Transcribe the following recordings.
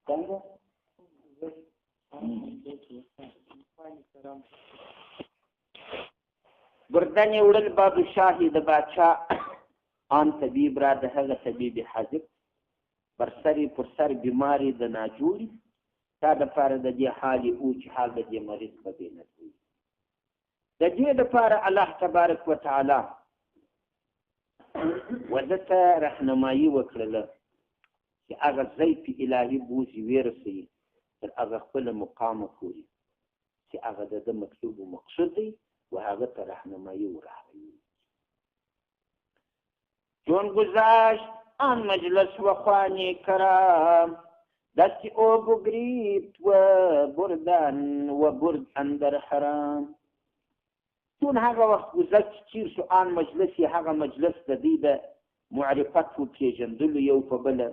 څنګه؟ بردن یې وړل بادشاهي د بادشاه آن طبیب را د هغه طبیب حاضر پر سر یې پر سر بیماري د ناجوړي تا دپاره د دې حال یې او چې حال د دې مریض به بې نظري. د دې دپاره الله تبارک وتعالی وده ته رهنمایي وکړله چې هغه ځای په الهي بوزي ورسوي تر هغه خپله مقامه پورې چې هغه د ده مطلوب و مقصود دی و هغه ته رهنمایي و رهبري. چون گذشت آن مجلس و خوانی کرام دست او بگریفت و بردن و برد اندر حرام. چون هغه وخت گذشت چې تیر شو آن مجلس یې هغه مجلس د دوی د معرفت و پېژندلو یو په بله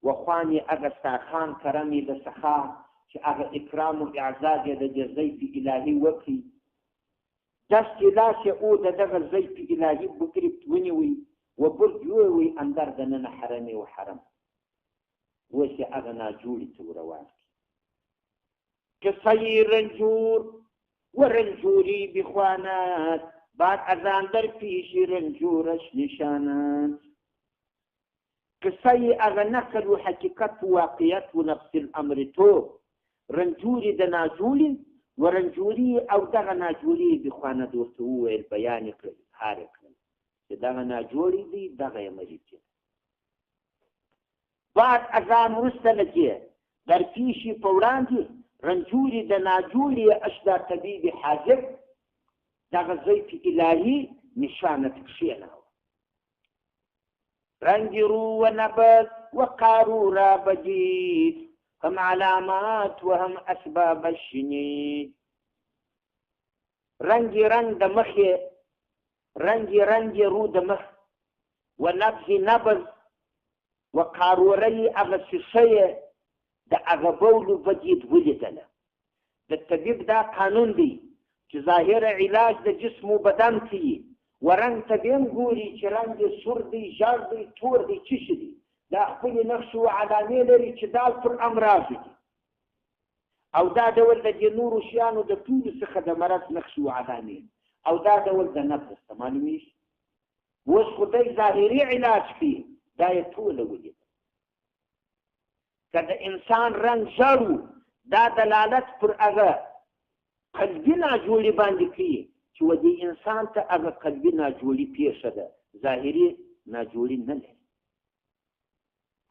و خوان یې هغه سترخوان کرم یې د سخا چې هغه اکرام و اعزاز یې د دې ضیف الهي وکړي. دست یې لاس یې او د دغه ضیف الهي بګرفت ونیوی و برد یووی اندر دننه حرمې و حرم. اوس یې هغه ناجوړي ته وروان کړي. قصه یې رنجور و رنجوري بخوانات بعد از آن در پیش رنجورش نشانات. قصه یې هغه نقل و حقیقت و واقعیت و نفس الامر تو رنجوري د ناجوړي و رنجوري او دغه ناجوړي یې بخوانه ورته وویل، بیان یې کړل، اظهار یې کړل چې دغه ناجوړي دی، دغه یې مریض دی. بعد از آن وروسته له دې در پیشې په وړاندې رنجوري د ناجوړي اشدا طبیب حاضر دغه ضیف الهي نشانت کښېناوه. رنگ رو و نبض و قارورا بدید هم علامات و هم اسباب شنید. رنگ رنگ د مخې، رنگ رنگ رو د مخ و نبض نبض و قاروره یې هغه شیشه یې د هغه بولو بدید ولیدله. د طبیب دا قانون دی چې ظاهره علاج د جسم و بدن کوي و رنګ ته به هم ګوري چې رنګ یې سور دی، ژړ دی، تور دی، څه شي دی، دا خپلې نښې و علامې لري چې دا پر امراضو دي. او دا ډول د دې نورو شیانو د ټولو څخه د مرض نښې و علامې او دا ډول د نبض ته معلومېږي. اوس خو دی ظاهري علاج کوي، دا یې ټوله ولیده. که د انسان رنګ ژړ و، دا دلالت پر هغه قلبي ناجوړي باندې کوي چې و دې انسان ته هغه قلبي ناجوړي پېښه ده، ظاهري ناجوړي نه لري.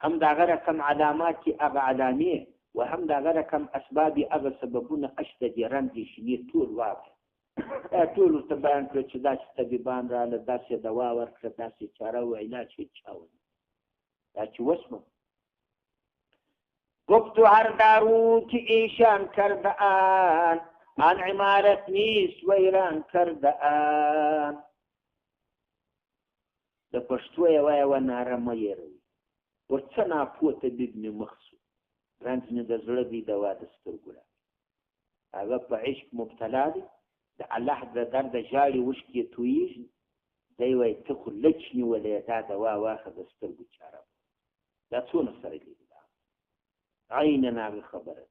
هم د هغه رقم علامات چې هغه علامې و هم د هغه رقم اسباب هغه سببونه اش د دې رنګ دې شنې ټول واورېد. دا ټول ورته بیان کړل چې داسې طبیبان راغله، داسې دوا ورکړه، داسې چاره و علاج هېڅ چا ونه. دا چې وسوه گفت هر دارو که ایشان کرده آن، آن عمارت نیست ویران کرده آن. د پښتو یوه یوه ناره مه هېروئ، ورڅه ناپوه طبیب مې مخ سو، رنځ مې د زړه دی دوا د سترګو راکړي. هغه په عشق مبتلا دی، د الله د درده ژاړي اوښکې یې تویېږي، دی وایي ته خو لچ نیولې، دا دوا واخله د سترګو چاره. دا څونه سره لري؟ عینا هغه خبره ده.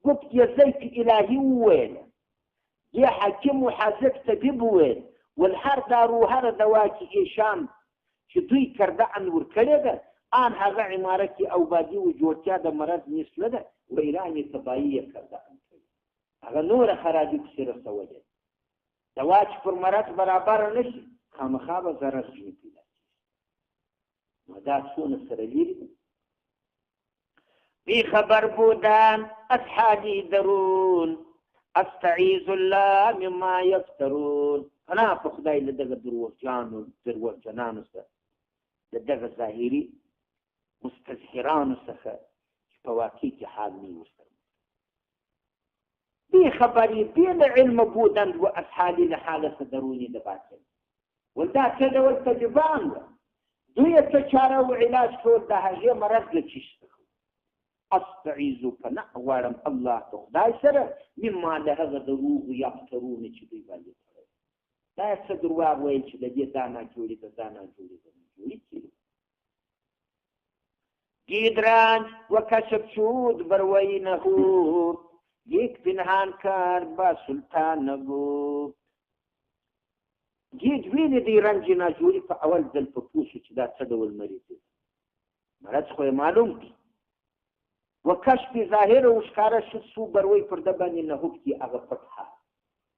گفت یې ضیف الهي وویل، دې حاکم و حاذق طبیب وویل، ول هر دارو هره دوا کې ایشان چې دوی کرده ان ورکړې ده، آن هغه عمارت کې اوبادي و جوړتیا د مرض نیست نه ده، ویران یې تباهي یې کرده ان کړې، هغه نوره خرابي پسې رسولې. دوا چې پر مرض برابره نه شي، خامخا به ضرر ځینې پیدا کېږي. نو دا څونه سره لرې دي؟ بی خبر بودن از حالی درون استعیذ الله مما یفترون. پناه په خدای له دغه دروغجنانو څخه، له دغه ظاهري مستظهرانو څخه چې په واقع کې حال نه وي ورسره. بی خبري بې له علمه بودن و از حالي له حاله څخه دروني د باطل. ول دا څه ډول طبیبان وه، دوی یې څه چاره و علاج کول د هغې مرض له چیش څخه. استعیذ پناه غواړم الله ته خدای سره مما له هغه دروغ یفترون چې دوی باندې تړل. دا یې څه درواغ ویل چې د دې دا ناجوړي ده، دا ناجوړي ده، ناجوړي کېږي. دید رنج و کشف شد بر وی نهوب، یک پنهان کرد با سلطان نگفت. دید ویلې دی رنج ناجوړي په اول ځل په پوه شو چې دا څه ډول مریض دی، مرض خو یې معلوم دی. و کشف ظاهر او ښکاره شو سو بروي پر ده باندې نهوب کې هغه پټ حال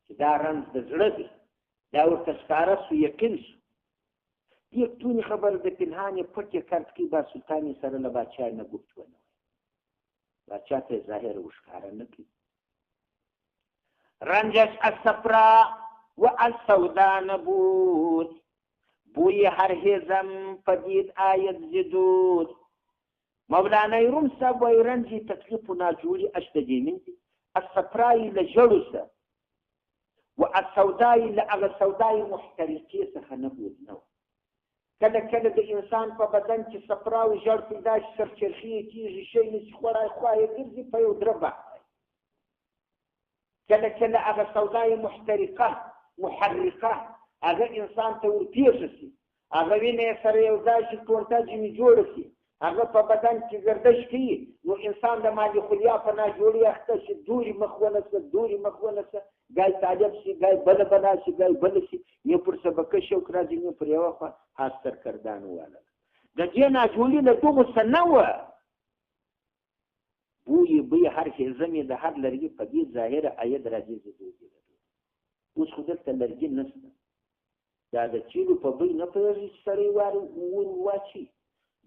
چې دا رنځ د زړه دی، دا ورته ښکاره سو، یقین سو. یک تونی خبر د پنهان یې پټ یې کرد کې با سلطان یې سره له باچا نه ګفت ونه وایي، باچا ته یې ظاهر او ښکاره نه کړي. رنجش الصفرا و السودا نبود، بوی هر هزم پدید آید زدود. مولانا روم صاحب وایي رنج یې تکلیف و ناجوړي اش د دې من دي، الصفرا یې له ژړو سره و السودا یې له هغه سودای محترقې څخه نبود نه وه. کله کله د انسان په بدن کې صفرا او ژړ پیدا شي، سرچرخي یې کېږي، شی نه شي خوړای، خوا یې ګرځي په یو دربه. کله کله هغه سودای محترقه محرقه هغه انسان ته ورپېښه شي، هغه وینه یې سره یو ځای شي، ټونټه ځینې جوړه شي، هغه په بدن کې ګردش کوي، نو انسان د مالیخولیا په ناجوړي اخته شي، دورې مخ ونسه، دورې مخ ونسه، ګای طالب شي، ګای بله بلا شي، ګای بله شي، یو پر سبکه شوق راځي، یو پر یوه خوا هاس سرکردان وواله. د دې ناجوړي له دغو څه نه وه. بوی بوی هر هیزم یې د هر لرګي په دې ظاهره عاید راځي. اوس خو دلته لرګي نشته، دا د چیلو په بوی نه پوهېږي چې سړی وار ور واچي،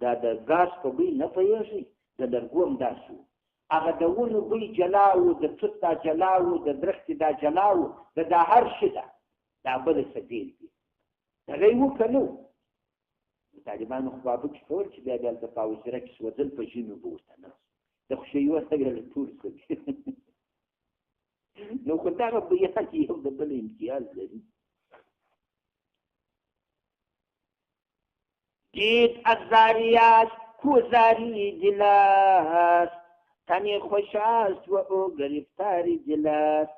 دا د ګاز په بوی نه پوهېږي، د لرګو هم داسې وو. هغه د ونو بوی جلا و، د توت دا جلا و، د درختې دا جلا و، د دا هر شي دا دا بل څه بېل دي. دغه یې وو که نه وو؟ طالبانو خو بابو کې کول چې بیا بیا هلته په حجره کې سوځل، په ژمي به ورته ناست د خوشیو سره ټول څه دي. نو خو دغه بویان یو د بل امتیاز لري. دید الزاریات کوزاری دل است، تن خوش است و او گرفتار دل است.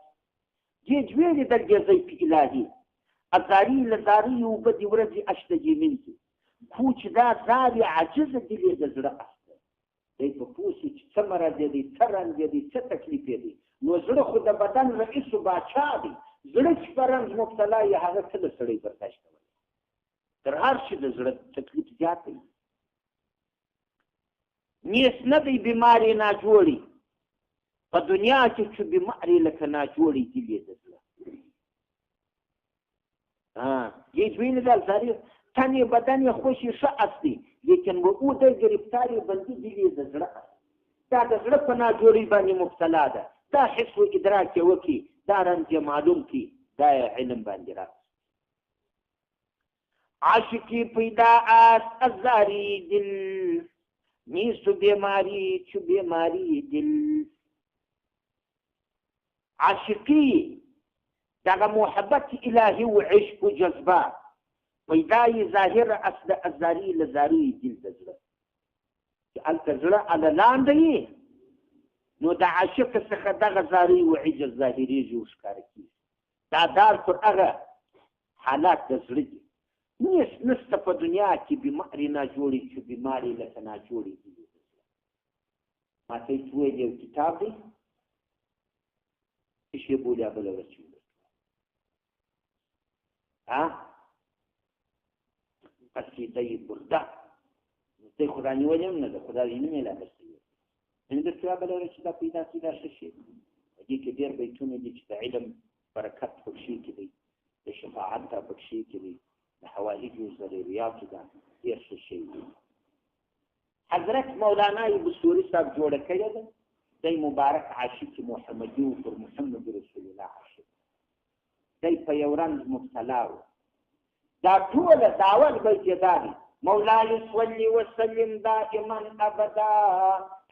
دید ویلې د ګزۍ په الهي ازاری له زاری اوبه دې ورځې اش د دې منځي کو چې دا زارې عاجزه دل یې د زړه است. دی په پوه شو چې څه مرض یې دی، څه رنځ یې دی، څه تکلیف یې دی. نو زړه خو د بدن رئیس و باچا دی، زړه چې په رنځ مبتلا یې هغه څه له سړی برداشت کولی، تر هر شي د زړه تکلیف زیات دی. نیست نه دی بیمارې ناجوړي په دنیا کې چې بیمارې لکه ناجوړي دي یې د زړه. یې دوی نه ده زاري تن یې بدن یې خوشې ښه است دی، لیکن و او د ګرفتارې بندي دل یې د زړه است. دا د زړه په ناجوړۍ باندې مبتلا ده، دا حس و ادراک یې وکړي، دا رنځ یې معلوم کړي، دا یې علم باندې راغی. عاشقی پیدا است از زاری دل، نیست بیماری چو بیماری دل. عاشقی دغه محبت الهي و عشق و جذبه پیدا یې ظاهر است د ازاری له زاری دل د زړه، چې هلته زړه هله لاندې یې، نو د عاشق څخه دغه زاری و عجز ظاهرېږي او ښکاره کېږي. دا دار پر هغه حالات د زړه دي. نیست نشته په دنیا کې بیمارې ناجوړې چې بیمارې لکه ناجوړې دي. ما ته یې وویل یو کتاب دی څه شی بولي بله ورځ چې ها قصیده یې برده، نو ته خو رانیولې هم نه ده، خو دا یې نوم یې لا درته ویل. نن درته بله ورځ چې دا پیدا کړي دا ښه شی دی. په دې کې ډېر بیتونه دي چې د علم برکت پکښې کې دی، د شفاعت دا پکښې کې دی، د حوائجو ضروریاتو دا ډېر ښه شی دی. حضرت مولانا بصوري صاحب جوړه کړې ده، دی مبارک عاشق محمدي و، پر محمد رسول الله عاشق دی، په یو رنځ مبتلا و. دا ټوله داول بیت یې دا دی: مولای صل وسلم دائما ابدا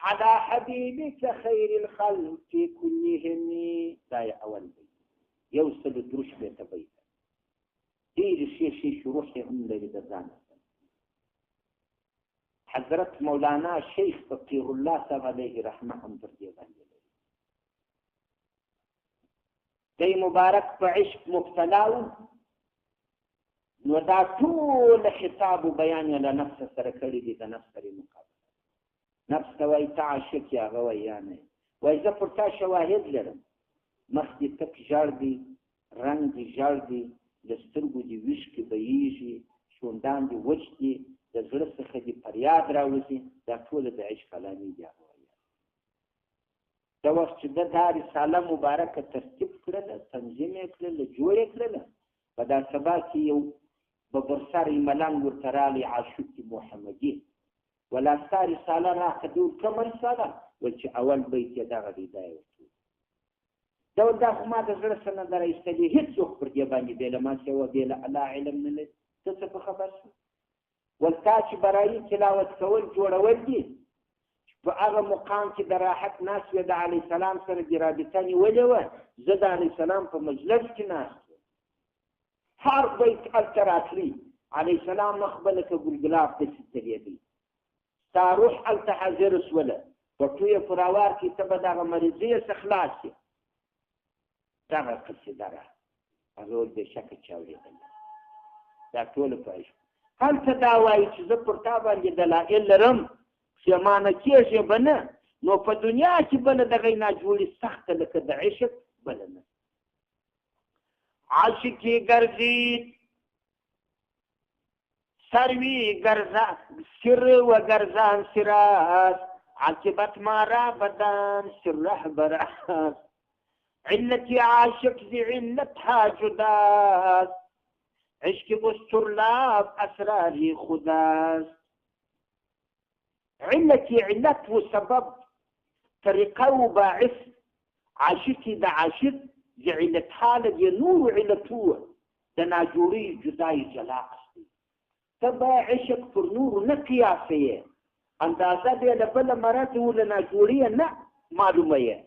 على حبيبك خير الخلق كلهم. دا یې اول بیت، یو سل درو شپېته بیت، ډېرې ښې ښې شروح یې هم لري د ځانه. حضرت مولانا شیخ فقیر الله صاحب علیه رحمه هم پر دې باندې لري. دی مبارک په عشق مبتلا و، نو دا ټول خطاب و بیان یې له نفس سره کړی دی، د نفس سره مقابله. نفس ته وایي ته عاشق یې، هغه وایي یا نه. وایي زه پر تا شواهد لرم، مخ دې تک ژړ دی، رنګ دې ژړ دی، له سترګو دې ویښکې بهیږي، شونډان دې وچ دي، د زړه څخه دې فریاد راوځي، دا ټوله د عشق علامې دي. هغه وایي دا وخت چې ده دا رساله مبارکه ترتیب کړله، تنظیم یې کړله، جوړ یې کړله، په دا سبا کې یو ببرسری ملنګ ورته راغی، عاشق محمدي، ولا ستا رساله راکړه. دی ویل کومه رساله؟ ویل چې اول بیت یې دغه دی، دا یې ورته وویل. ده ویل دا خو ما د زړه څه نه ده را ایستلې، هېڅوک پر دې باندې بې له ما سوه بې له الله علم نه لري، ته څه په خبر شوې؟ ول تا چې برایي تلاوت کول جوړول دي، چې په هغه مقام کې د راحت ناست وې، د علیه السلام سره دې رابطه نیولې وه، زه د علیه السلام په مجلس کې ناست وم، هر بیت هلته راتلی، علیه السلام مخ به لکه ګلګلاب داسې ځلېدی، ستا روح هلته حاضر سوله، پټو یې پر راوار کړي، ته به دغه مریضۍ څخه خلاص شې. دغه قصیده را هغه ویل بېشکه چې اورېدلې، دا ټوله په عشق. هلته دا وایي چې زه پر تا باندې دلایل لرم، پښېمانه کېږې به نه، نو په دنیا کې بله دغه ناجوړي سخته لکه د عشق بله نه. عاشقي ګرځي سروي ګرځان سر وګرځان سراس، عاقبت ما را بدان سر رهبراس، علت عاشق ذي علتها جداس، عشق استرلاب اسرار خداس. علت علت وسبب طریقه وباعث، عاشقي د عاشق ذي علتها له نور علتو د ناجوړي جدای جلا اصلي. ته به عشق پر نورو نه قیاسوې، اندازه به له بله مرض و له ناجوړي نه معلومه یې.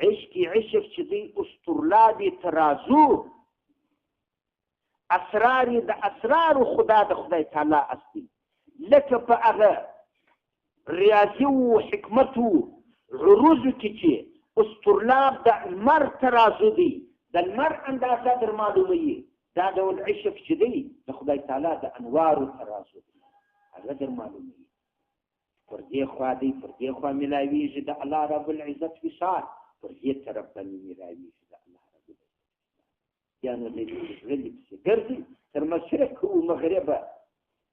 عشق عشق چې دی استرلابي ترازو، اسرار د اسرارو خدا د خدای تعالی اصلي، لکه په هغه ریاضي و حکمت و عروضو کې چې استرلاب د لمر ترازو دی، د لمر اندازه در معلوموي، دا ډول عشق چې دی د خدای تعالی د انوارو ترازو دی، هغه در معلوموي. پر دې خوا دی، پر دې خوا ملاویږي د الله رب العزت وصال، پر دې طرف باندې ملاویږي د الله رب العزت. بیا نو دی زړه پسې ګرځي تر مشرق و مغربه،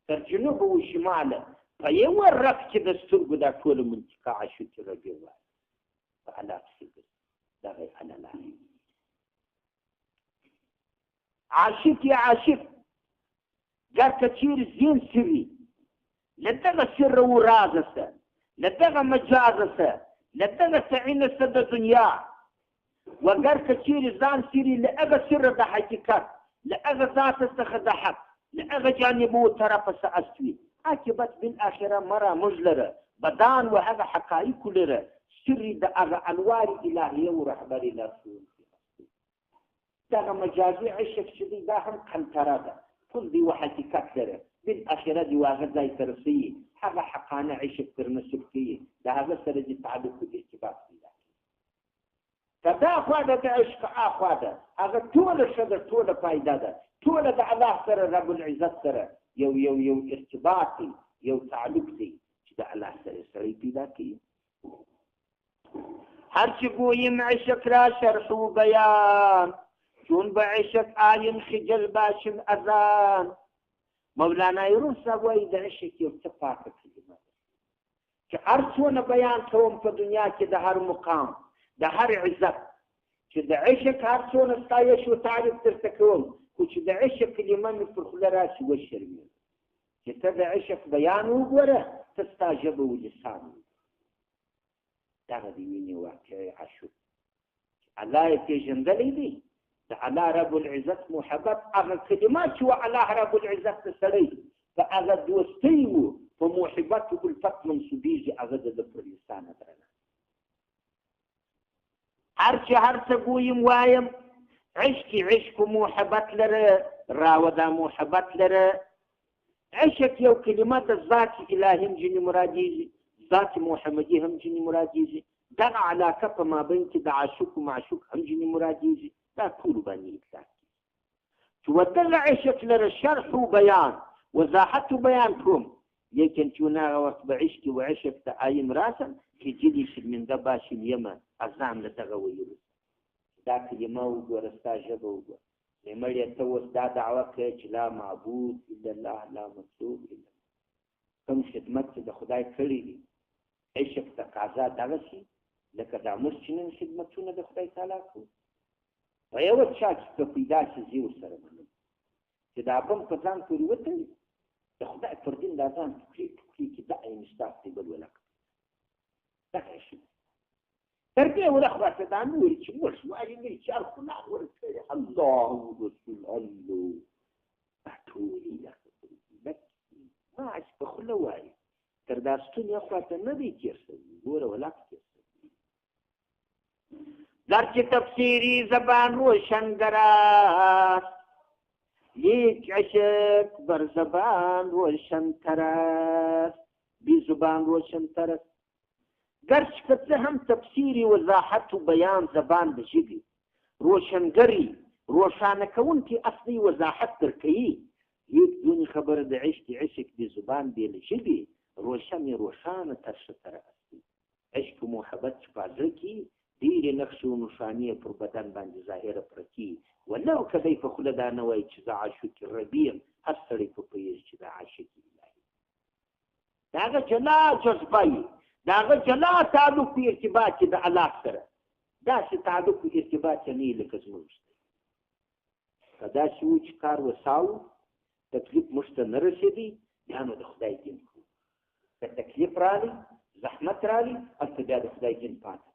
تر جنوب و شماله، په یوه رپ کې د سترګو دا ټوله منطقه عاشق ربیع وایي، په الله پسې ګرځي، دغه یې الله. عاشق یا عاشق ګر که چیرې زین سوي له دغه سر و رازه سه، له دغه مجازه سه، له دغه تعینه سه د دنیا، وګر که چیرې ځان سري له هغه سر د حقیقت، له هغه ذات څخه د حق، له هغه جانبو طرفه څه استوي، عاقبت بالآخره مرا موږ لره بدان و هغه حقایقو لره سري د هغه انوار الهیه و رهبري لارښوونکي. دغه مجازي عشق چې دی دا هم قنطره ده، ټول دی و حقیقت لره، بالآخره دی هغه ځای ته رسوي، هغه حقانه عشق تر نصیب کوي، د هغه سره دې تعلق و ارتباط پیدا کوي. که دا خوا ده د عشق آخوا ده، هغه ټوله ښه ده، ټوله فایده ده، ټوله د الله سره رب العزت سره یو یو یو ارتباط دی، یو تعلق دی چې د الله سره سړی پیدا کوي. هر چې ګویم عشق را شرح و بیان، چون به عشق آیم خجل باشم اذان. مولانا روم صاحب وایي د عشق یو څه پاکه کلمه ده چې هر څونه بیان کوم په دنیا کې د هر مقام د هر عزت، چې د عشق هر څونه ستایش و تعریف درته کوم، خو چې د عشق کلمه مې پر خوله راشي وشرمېږم. چې ته د عشق بیان وګوره، ته ستا ژبه و لسان وګوره. دغه د وینې واقعي عاشق الله یې پېژندلی دی، د الله رب العزت محبت، هغه کلمات چې و الله رب العزت ته سړی په هغه دوستۍ و په محبت و الفت منسوبېږي، هغه د ده پر لسانه درنه. هر چې هر څه ګویم وایم، عشق عشق محبت لره، راوه دا محبت لره. عشق یو کلمه د ذات الهي هم ځینې مرادېږي، ذات محمدي هم ځینې مرادېږي، دغه علاقه په مابین کې د عاشق و معشوق هم ځینې مرادېږي، دا ټولو باندې اطلاق کېږي. چې ودغه عشق لره شرح و بیان، وضاحت و بیان کوم، لیکن چون هغه وخت به عشق و عشق ته آیم راسم خجلی شرمنده باشیم یمه ازان له دغه ویلو. دا کلمه وګوره، ستا ژبه وګوره. مړی ته اوس دا دعوه کوې چې لا معبود الا الله، لا مطلوب الا الله. کوم خدمت چې د خدای کړی دی، عشق تقاضا دغسې لکه دا موږ چې نن خدمتونه د خدای تعالی کوو. په یوه چا کې که پیدا شي زه ورسره منم چې دا بم په ځان پورې وتړي، د خدای پر دین دا ځان ټوکرې ټوکرې کړي، دا یې مصداق دی بل ولاکه دغه شي. تر دې ورخ ورته دا نه ویل چې موږ وایي نه چې هر خلان ورکړي الله رسول الله، دا ټولې ما چې په خوله وایي تر دا ستونې خواته نه دی تېر شوی، ګوره ولاکه تېر شوی. درچه تفسیری زبان روشنگر است، لیک عشق بر زبان روشنتر است، بی زبان روشنتر است. ګرچ که څه هم تفسیری وضاحت و بیان زبان د ژبې روشنګري روښانه کوونکي اصلي وضاحت درکوي، لیک دونې خبره د عشق عشق د زبان بې له ژبې روشن روښانه تر ښه تر اصلي. عشق و محبت چې په زړه کې ډېرې نښې و نښانې پر بدن باندې ظاهره پرتې، ولو که دی په خوله دا نه وایي چې زه عاشق ربي یم، هر سړی په پوهېږي چې دا عاشق الهي. د هغه جلا جذبه وي، د هغه جلا تعلق و ارتباط د الله سره، داسې تعلق و ارتباط یې نه وي لکه زموږ. که داسې وو چې کار وساو تکلیف موږ ته نه رسېدی، بیا نو د خدای دین کوو. که تکلیف راغی، زحمت راغی، هلته بیا د خدای دین پاته.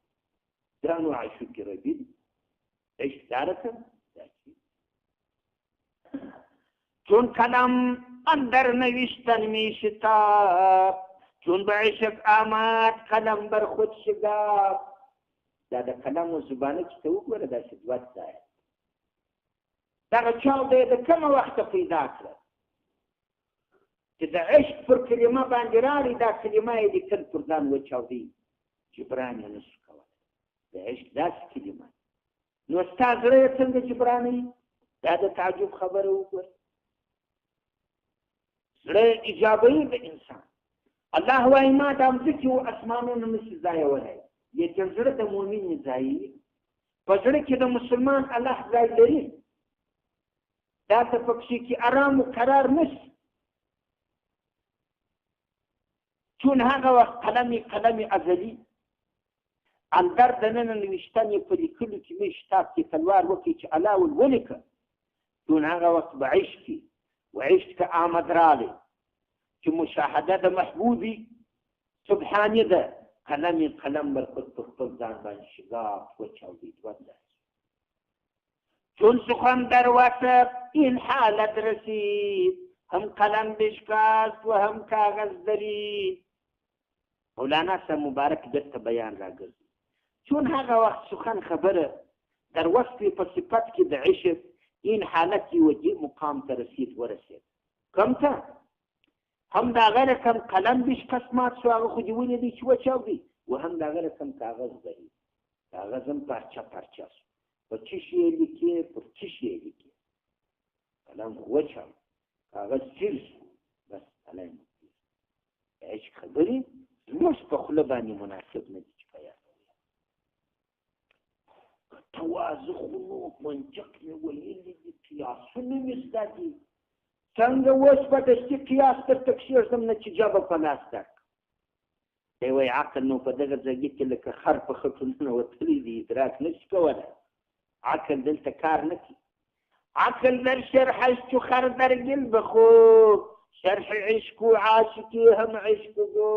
دا نو عاشق ربي دی، عشق دا رقم چون کلم اندر نوشتن می شتاب، چون به عشق آمد قلم بر خود شگاف. دا د قلم و زبانه چې ته وګوره داسې دوه ځایه دغه چاو دی د کومه وخته پیدا کړه چې د عشق پر کلمه باندې راغی، دا کلمه یې لیکل پر ځان وچاودی، جبران یې نه شو کولی. د عشق داسې کلمه نو ستا زړه یې څنګه جبرانوي؟ دا د تعجب خبره وګوره. زړه ایجابوي د انسان. الله وایي ما دا مځکې و اسمانونه نه شي ځایولی، لیکن زړه د مؤمن یې ځایوي. په زړه کې د مسلمان الله ځای لري، دا ته پکښې کې ارام و قرار نه شي. چون هغه وخت قلم قلم ازلي اندر دننه نوشتن یې په لیکلو کې مې شتاب کې تلوار وکړي چې الله ول ولیکه. چون هغه وخت به عشق کې و عشق ته آمد راغی چې مشاهده د محبوبي سبحاني ده، قلم قلم بر خود پر خپل ځان باندې شګاف وچاودید دوه ځای. چون سخن در وصف این حالت رسید، هم قلم بشکست و هم کاغذ درید. مولانا صاحب مبارک بیرته بیان راګرځي. چون هغه وخت سخن خبره در وصف په صفت کې د عشق این حالت یې و دې مقام ته رسید ورسید. کوم ته؟ هم د هغه رقم قلم بشکست مات شو، هغه خو دې ولیدی چې وچاودی، و هم د هغه رقم کاغذ درید، کاغذ هم پارچه پارچه شو. په څه شي یې لیکې، پر څه شي یې لیکې، قلم خو وچاود، کاغذ څیر شو، بس قلم یې. عشق خبرې زموږ په خوله باندې مناسب نه دي چې بیان وکړو. که تواضع خو نو منطق مې ویلي دي، قیاسونه مې زده دي، څنګه اوس به دستي قیاس درته کښېږدم نه چې ژبه په لاس درکړم. دی وایي عقل نو په دغه ځای کې لکه خر په خټو ننوتلی دی، ادراک نه شي کولی. عقل دلته کار نه کوي. عقل در شرح چو خر در ګل بخور، شرح عشق و عاشقي هم عشق گو.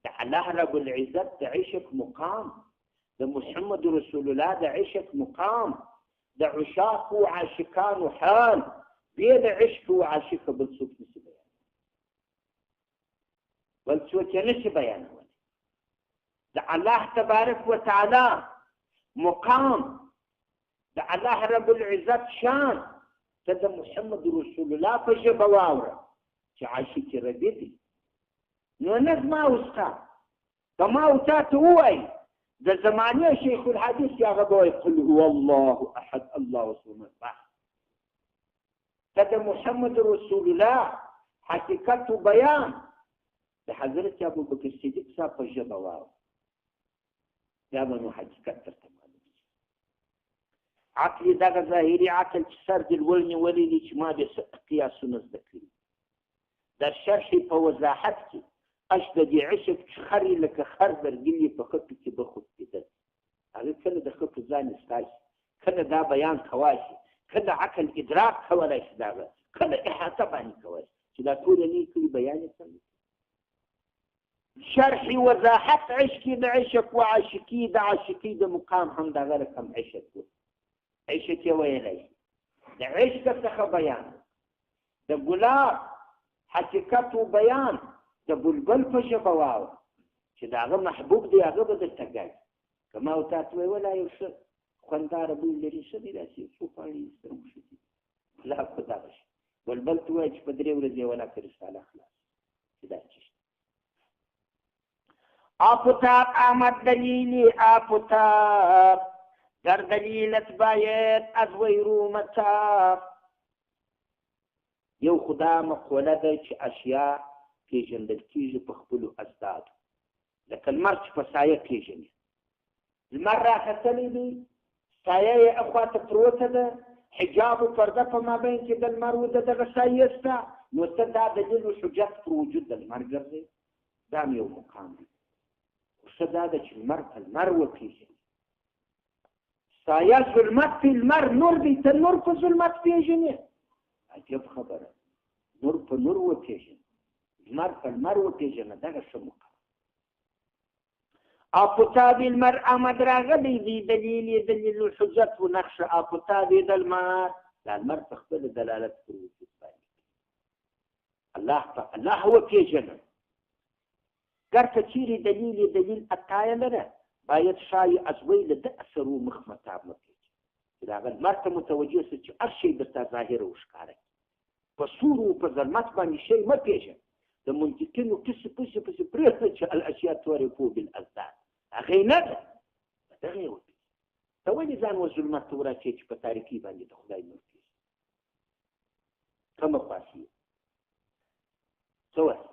د الله رب العزت د عشق مقام، د محمد رسول الله د عشق مقام، د عشاق و عاشقانو حال، بې د عشق و عاشق بل څوک نشي بیانولی، بل څوک یې نشي بیانولی. د الله تبارک وتعالی مقام، د الله رب العزت شان ته د محمد رسول الله په ژبه واوره چې عاشق ربي دی. نو نه زما او ستا، که ما او تا ته ووایي د زمانې شیخ الحدیث چې هغه به وایي قل هو الله احد الله الصمد، بس. ته د محمد رسول الله حقیقت و بیان د حضرت ابوبکر صدیق صاحب په ژبه واوره، بیا به نو حقیقت درته معلوم شي. عقل دغه ظاهري عقل چې سر دې لوړ نیولی دی چې ما بیا څه قیاسونه زده کړي، در شرح په وضاحت کې اش د دې عشق چې خر یې لکه خر درګل یې په خټو کې به خټېدل، هغه کله د خټو ځان ایستا شي، کله دا بیان کوای شي، کله عقل ادراک کولای شي، دغه کله احاطه باندې کوای شي چې دا ټول یې نه کړي بیان یې څنګه. شرح وضاحت عشق د عشق و عاشقي د عاشقي د مقام هم دغه رقم عشق و، عشق یې ویلی د عشق څخه بیان، د ګلاب حقیقت و بیان د بلبل په ژبه واوره چې د هغه محبوب دی، هغه به درته ګڼي. که ما او تا ته وایي ولا یو ښه خونداره بوی لري، ښه دی داسې یو څو پاڼې یې سره وښه دي، ګلاب خو دغه شي. بلبل ته وایي چې په 3 ورځې یې ولاکه رساله خلاص چې دا څه شي. آفتاب آمد دلیلی آفتاب در دلیلت باید از ویرو متاب. یو خدا مقوله ده چې اشیا پېژندل کېږي په خپلو اضدادو، لکه لمر چې په سایه پېژني. لمر راختلی دی، سایه یې اخوا ته پروته ده، حجاب و پرده په مابین کې د لمر و د دغه سایې سته، نو ته دا دلیل و حجت پر وجود د لمر ګرځې. دا هم یو مقام دی. خو ښه دا ده چې لمر په لمر وپېژني. سایه ظلمت دی، لمر نور دی، ته نور په ظلمت پېژنې؟ عجب خبره. نور په نور وپېژنه، لمر په لمر وپېژنه، دغه ښه مقام. آفتاب لمر آمد راغلی دی، دلیل یې دلیل الحجت و نقش آفتاب د لمر. دا لمر په خپله دلالت پر وجود باندې الله په الله وپېژنه. ګر که چیرې دلیل یې دلیل عطایه لره، باید ښایي از وی له ده اثرو مخ متاب مه پېژني، چې د هغه لمر ته متوجه سه چې هر شی درته ظاهر او ښکاره کړي. په سور او په ظلمت باندې شی مه پېژنه. د منطقینو قصې پسې پسې پرېږده چې الاشیاء تعرفو بالاضداد، هغه یې نه ده، په دغه یې وپېژنه. ته ولې ځان و ظلمت ته وراچوې چې په تاریکۍ باندې د خدای نور پېژنې؟ کومه خواسي څه وایي؟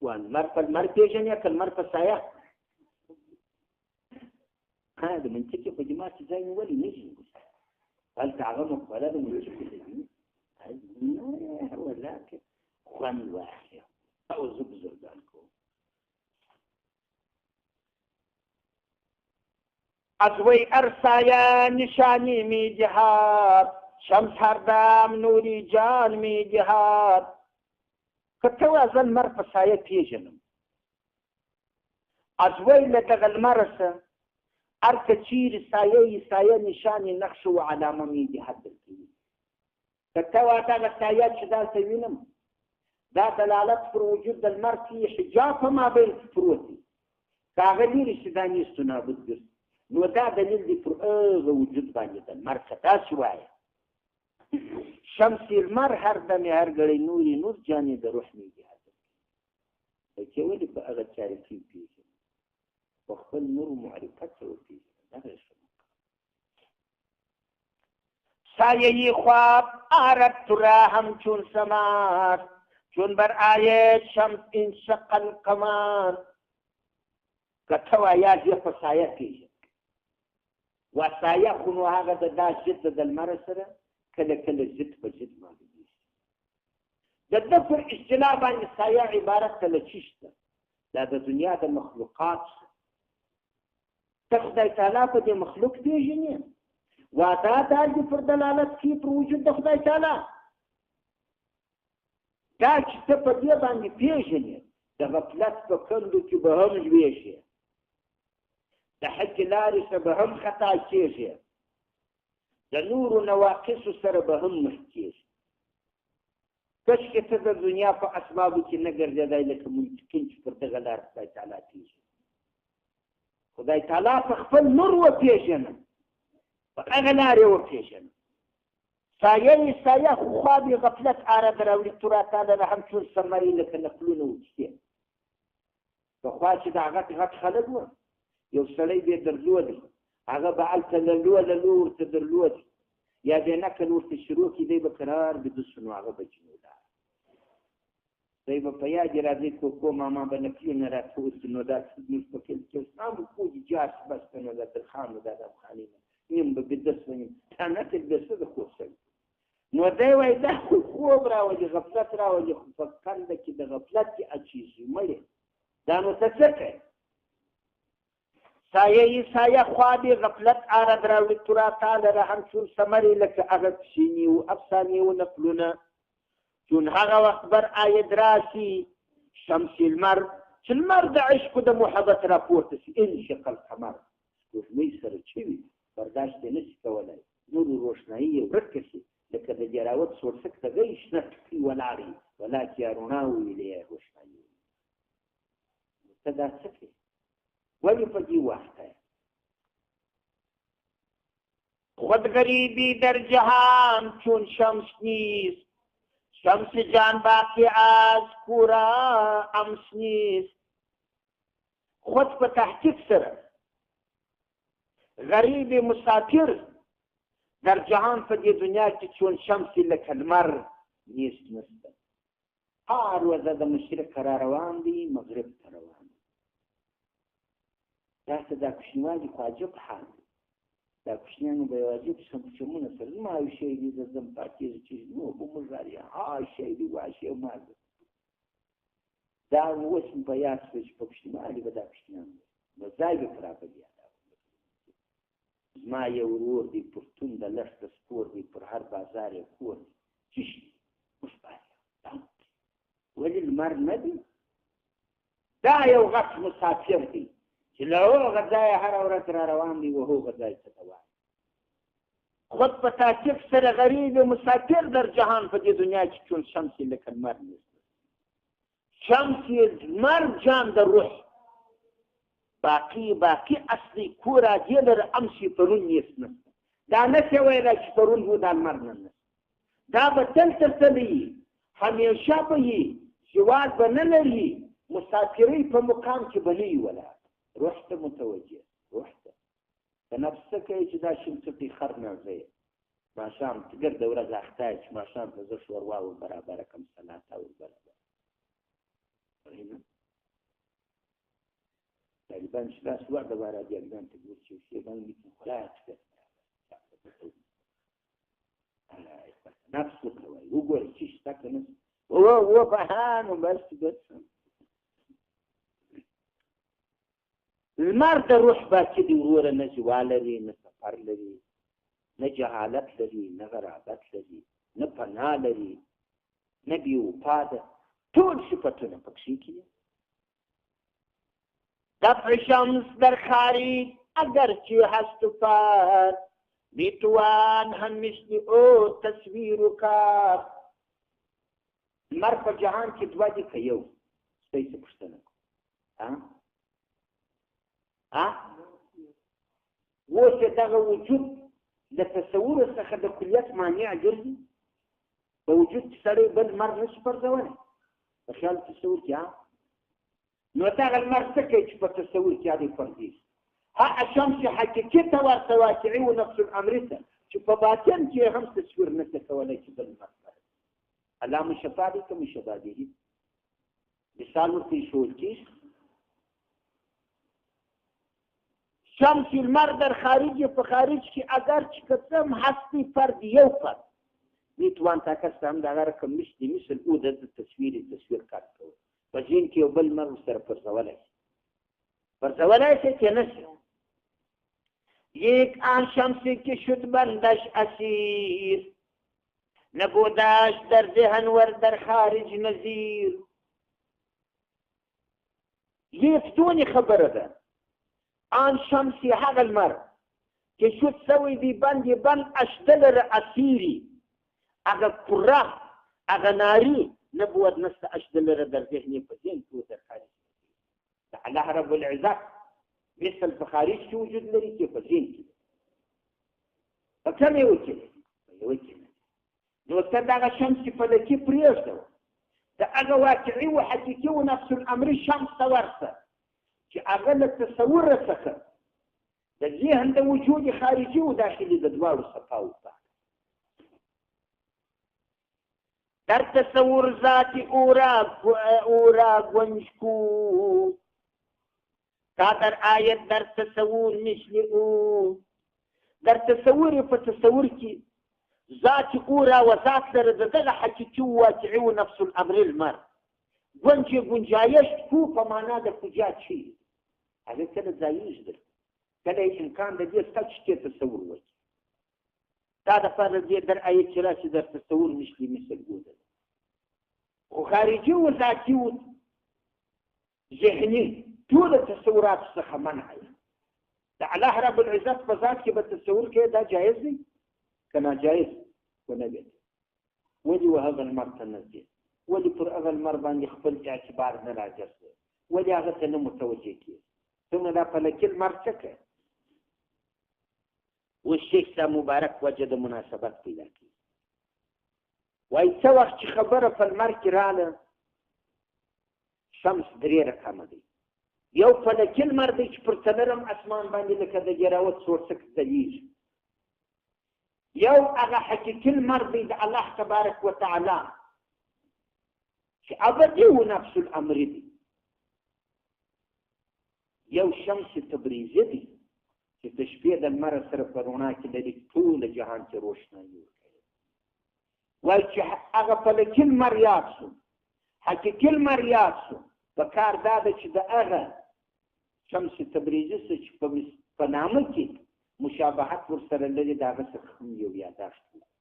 لمر په لمر پېژنې که لمر په سایه؟ ها، د منطقي په دماغ کې ځای نیولی نه شي. هلته هغه مقبله د منطقي دی نه، ولكن خوند واخلي او زه بزرګان کوم. از وی ارسایه نشانی می جهاد، شمس هر دم نوری جان می جهاد. که ته وایې زه لمر په سایه پېژنم، از وی له دغه لمر سه هر که چیرې سایه یې سایه نشانې نقش و علامه می جهاد درکوي. که ته وایې دغه سایه چې دلته وینم دا دلالت پر وجود د لمر کوي، حجاب په مابین کې پروت دی، که هغه لیرې شي دا نیست و نابود ګرځي، نو دا دلیل دی پر هغه وجود باندې د لمر. که داسې وایه شمس لمر هر دم هر ګړی نوري نور جانې د روح می جهاد درکوي. چې ولې په هغه تاریکۍ پېژني، په خپل نور معرفت یې وپېژنه، دغه یې ښه مقام. سایه خواب آرد تو را همچون سمار، چون بر آید شمس انشق القمر. که ته وایې زه په سایه پېژنم، و سایه خو نو هغه د دا ضد د لمر سره کله کله ضد په ضد معلومېږي. د ده پر اصطلاح باندې سایه عبارت ته له څه شته؟ دا د دنیا د مخلوقات څخه. ته خدای تعالی په دې مخلوق پېژنې، و دا دال دې پر دلالت کوي پر وجود د خدای تعالی. دا چې ته په دې باندې پېژنې، د غفلت په کندو کې به هم لوېږې، د حق لارې څخه به هم خطا کېږې، د نورو نواقصو سره به هم مخ کېږي. کشکې ته د دنیا په اسبابو کې نه ګرځېدای لکه منطقین چې پر دغه لار خدای تعالی پېژني. خدای تعالی په خپل نور وپېژنه، په هغه لار یې وپېژنه. سایه یې سایه خو خواب یې غفلت آره دراوړي، تو راته لره همچون سمرې لکه نقلونه وکیسې. پخوا چې دا غټ غټ خلک وه، یو سړی به یې درلودی، هغه به هلته له لو له لو ورته درلودی، یا به نقل ورته شروع کړي، دی به کرار بیده شو، نو هغه به چې نو لاړ. دی به په یاد یې راځي، کوکو ماما به نکلونه راته وکړي، نو دا زموږ په کلي کې اوس هم کور دي، جار شي بس که نو دا ترخانو دا د افغاني نه نیم به بیده شوه، نیم دا نقل بیا څه د خوب سړي. نو دی وایي دا خو خوب راولي، غفلت راولي، خو په کنده کې د غفلت کې اچېږي مړې. دا نو ته څه کوې؟ سایه یې سایه خواب غفلت آرد راوړي، ترا تا لره هم چون ثمرې لکه هغه کښېني و افسانې و نقلونه، چون هغه وخت بر آید راسي شمس لمر، چې لمر د عشق د محبت راپورته شي، انشق القمر، سپوږمۍ سره چې وي برداشت یې نه شي کولی، نور روښنایي یې ورکه شي، لکه د جراوت سوړسک ته غی شنه ټکي ولاړې، ولاکې یا رڼا وویلې یا روښنایي وویلې. نو ته دا څه کوې؟ ولې په دې وخت یې؟ خود غریبی در جهان چون شمس نیست، شمس جان باقی از کورا امس نیست. خود په تحقیق سره غریب مسافر در جهان په دې دنیا کې چون شمس لکه لمر نیست نشته. هر ورځ د مشرق را روان دی، مغرب ته روان دی. دا څه دا کوچنیوالي خو عجب حال دی. دا کوچنیانو به یو عجب چمونه سره زما یو شی دی، زه ځم پاکېږي چې نو به موږ راځي، ها شی دی وا شی ما دی. دا اوس مې په یاد شوه چې په کوچنیوالي به دا کوچنیان نو ځای به پرې یاداوه. زما یو ورور دی پر تونده لښته سپور دی، پر هر بازار یې کور دی. څه شي موږ باید ولې لمر نه دی؟ دا یو غټ مسافر دی چې له هغه ځایه هره ورځ را روان دی و هغه ځای ته دوام. خود په تاکید سره غریب مسافر در جهان په دې دنیا کې چون شمس یې لکه لمر نشته. شمس یې لمر جان د روح باقي باقي اصلي کور دې لره امس یې پرون نیست نشته. دا نه شي ویلی چې پرون وو دا لمر نن نشته. دا به تل تر تله وي، همیشه به وي، زوال به نه لري، مسافرۍ په مقام کې به نه وي ولاړ. روح ته متوجه، روح ته ته نفس څه کوي چې دا شین څټی خر نه زه یې ماښام ګرده ورځ اخته یې چې ماښام ته زه ښوروا ور برابره کړم، سلاته ور برابره. طالبان چې داسې وړ د باره دیالګان ته ګور چې شی باندې خوراک نفس وکوي، وګورئ چې شته که نه. و په نو بس بس لمر د روح باقي دی وروره، نه زوال لري، نه سفر لري، نه جهالت لري، نه غرابت لري، نه پناه لري، نه بې وفا ده، ټول صفتونه پکښې کې دي. دفع شمس در خارج اگرچه هست و فرد، میتوان هم مثل او تصویر کار. لمر په جهان کې دوه دي که یو؟ سپی څه پوښتنه کوم؟ ها؟ اوس یې دغه وجود له تصور څخه د کلیت مانع ګرځي. په وجود کې سړی بل لمر نه شي پرځولی په خیال تصور کې. ها نو دغه لمر څه کوي چې په تصور کې هغې پرځېږي؟ ها شمس حقیقي ته ورته واقعي و نفس الامري ته چې په باطن کې یې هم تصویر نه شي کولی چې بل لمر پرځي. الله مشبه دی که مشبه دی؟ مثال ورته ایښودل کېږي. شمس لمر در خارج په خارج کې اگر چې که څه هم هستي فرد یو فرد میتوان تا کس ته هم دغه رقم مثل مثل او د تصویر تصویر کار کوي. په ذهن کې یو بل لمر ورسره پرځولی شي، پرځولی شي که نه شي. یک آن شمسی که شد بندش اسیر، نبودش در ذهن ور در خارج نظیر. یک دونې خبره ده. آن شمسی هغه لمر چې شد سوی دی بند یې بند اشده لره اسیري، هغه کره هغه ناري نبود نشته اشده لره در ذهن یې په ذهن کې در خارج. د الله رب العزت مثل په خارج کې وجود لري چې په ذهن کې په کوم یو کې لري؟ په یوه کې نه. نو ته دغه شمس فلکي پرېږده، د هغه واقعي و حقیقي و نفس الامري شمس ته ورسه چې هغه له تصور څخه د ذهن د وجود خارجي و داخلي د دواړو صفا و پاک. در تصور ذات اورا گنج کو تا در آیت در تصور مثل او. در تصور په تصور کې ذات اورا و ذات لره د دغه حقیقي واقعي و نفس الامر لمر ګنج ګنجایش کو په معنا د کجا چی هغه کله ځایېږي درته، کله یې امکان د دې سته چې ته تصور وکړي. دا دپاره دې در آیت چې راشي در تصور مثل مثل او ده. خو خارجي و ذاتي و ذهني ټوله تصورات څخه منع دی. د الله رب العزت په ذات کې به تصور کوې، دا جایز دی که ناجایز؟ ونه دی. ولې و هغه لمر ته نه ځې؟ ولې پر هغه لمر باندې خپل اعتبار نه راګرځې؟ ولې هغه ته نه متوجه کېږې؟ څومره دا فلکي لمر څه کوي؟ اوس شیخ صاحب مبارک وجه د مناسبت پیدا کوي. وایي څه وخت چې خبره په لمر کې راله، شمس درې رقمه دی. یو فلکي لمر دی چې پر څلورم اسمان باندې لکه د ګراوت څورڅک ځلېږي. یو هغه حقیقي لمر دی د الله تبارک وتعالی چې ابدي و نفس الامر دی. یو شمس تبریزي دی چې د شپې د لمر سره په رڼا کې لري، ټوله جهان کې روښنايي ورکوي. وایي چې هغه فلکي لمر یاد شو، حقیقي لمر یاد شو، په کار دا ده چې د هغه شمس تبریزي څه چې په نامه کې مشابهت ورسره لري، د هغه څخه هم یو یاداشت وکړو.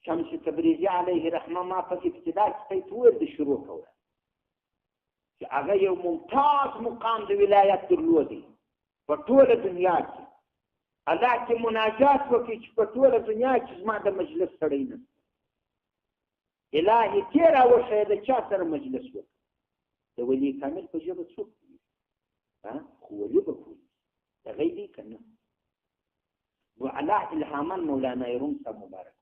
شمس تبریزي علیه رحمه ما په ابتدا کې ته وویل د شروع کوله چې هغه یو ممتاز مقام د ولایت درلودی په ټوله دنیا کې. الله کې مناجات وکړي چې په ټوله دنیا کې زما د مجلس سړی نه، الهي ته راوښیه د چا سره مجلس وکړه. د ولي کامل په ژبه څوک پوهېږي؟ خو ولي به پوهېږي، دغه دی که نه؟ نو الله الهاما مولانا روم صاحب مبارک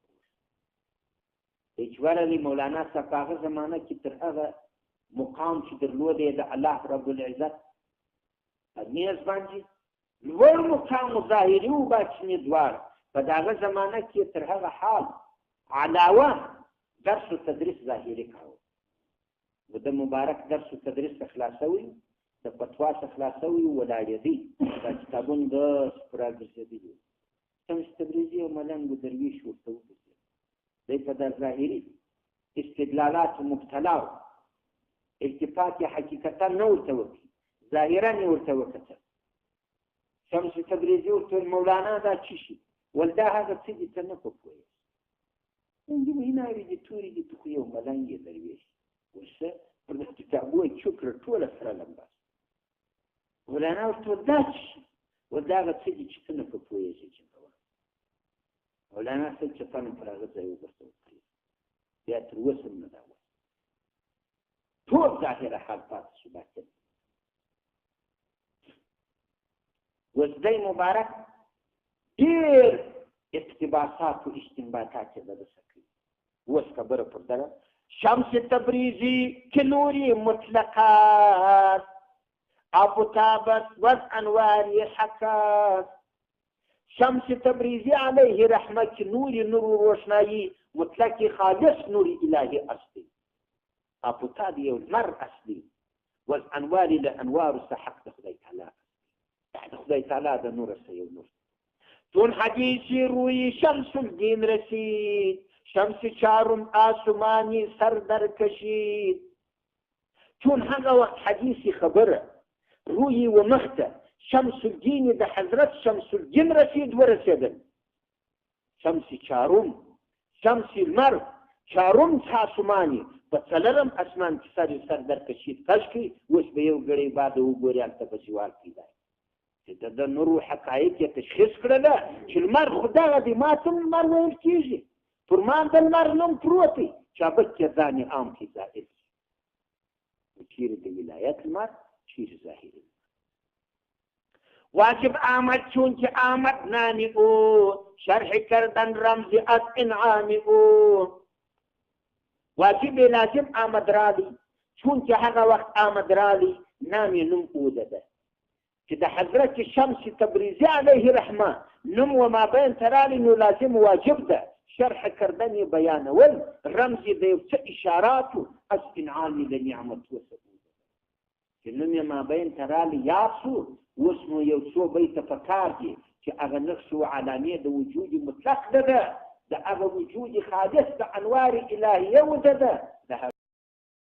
دی چې ورغی مولانا صاحب په هغه زمانه کې تر هغه مقام چې درلود یې د الله رب العزت په نیز باندې لوړ مقام ظاهري و باطني دواړه، په دغه زمانه کې تر هغه حال علاوه درس و تدریس ظاهري کاوه. نو د مبارک درس و تدریس څخه خلاصوي، د فتوا څخه خلاصوي، ولاړېدی، دا کتابونه داسې پر راګرځېدلي وو. شمس تبریزي او ملنګ و درویش ورته وګرځېد. دی په دا ظاهري استدلالات مبتلا و، التفات یې حقیقتا نه ورته وکړي، ظاهرا یې ورته وکتل. شمس تبریزي ورته وویل مولانا دا څه شي؟ ول دا هغه څه دي ته نه په پوهېږې. دې ویناوې دي تورې دي، ته خو یو ملنګ یې دروېش. ورسه پر دغه کتابو یې چوک کړه، ټوله سره لمبه شوه. مولانا ورته وویل دا څه شي؟ ول دا هغه څه دي چې ته نه په پوهېږې. چې مولانا صاحب چپنه پر هغه ځای وګرځول، بیا تر اوسه هم نه دا وایي. ټول ظاهره حال پاتې شو باطل. اوس دی مبارک ډېر اقتباسات و استنباطات یې د ده څخه کوي. اوس خبره پر دغه شمس تبریزي کې نوري مطلقات ابو تابت وز انوار یې حکاس. شمس تبریزي علیه رحمه کې نوري نور روښنايي مطلق خالص نور الهي اصلي، ابو تاب یو لمر اصلي، وز انوار له انوارو څخه حق د خدای تعالی، د خدای تعالی د نور څخه یو نور. چون حدیث روی شمس الدین رسید، شمس چارم آسمانی سر در کشید. چون هغه وخت حدیث خبره روی و مخته شمس الدین د حضرت شمس الدین رسید ورسېدل. شمس چارم، شمس لمر چارم آسمانی په څلورم اسمان کې سر سر در کشید کش کړي. اوس به یو ګړی بعد وګوري هلته به زوال پیدا چې د ده نورو حقایق یې تشخیص کړله چې لمر خو دغه دی، ما ته لمر ویل کېږي، پر ما د لمر نوم پروت دی چې هغه کې ځان یې عام کې ظاهر شي. چیرې د ولایت لمر، چیرې ظاهري لمر. واجب آمد چون که آمد نام او، شرح کردن رمز از انعام او. واجب لازم آمد رالی چون که هغه وخت آمد رالی نام نوم او ده چې د حضرت شمس تبریزي علیه رحمه نوم و مابین ته رالی، نو لازم واجب ده شرح کردن یې بیانول، رمز یې د یو څه اشاراتو از انعام د نعمتو څخه چې نوم یې مابین ته رالی یاد شو. اوس نو یو څو بیته په کار دي چې هغه نقش و علامې د وجود مطلق ده، د هغه وجود خالص د انوار الهیه و ده. د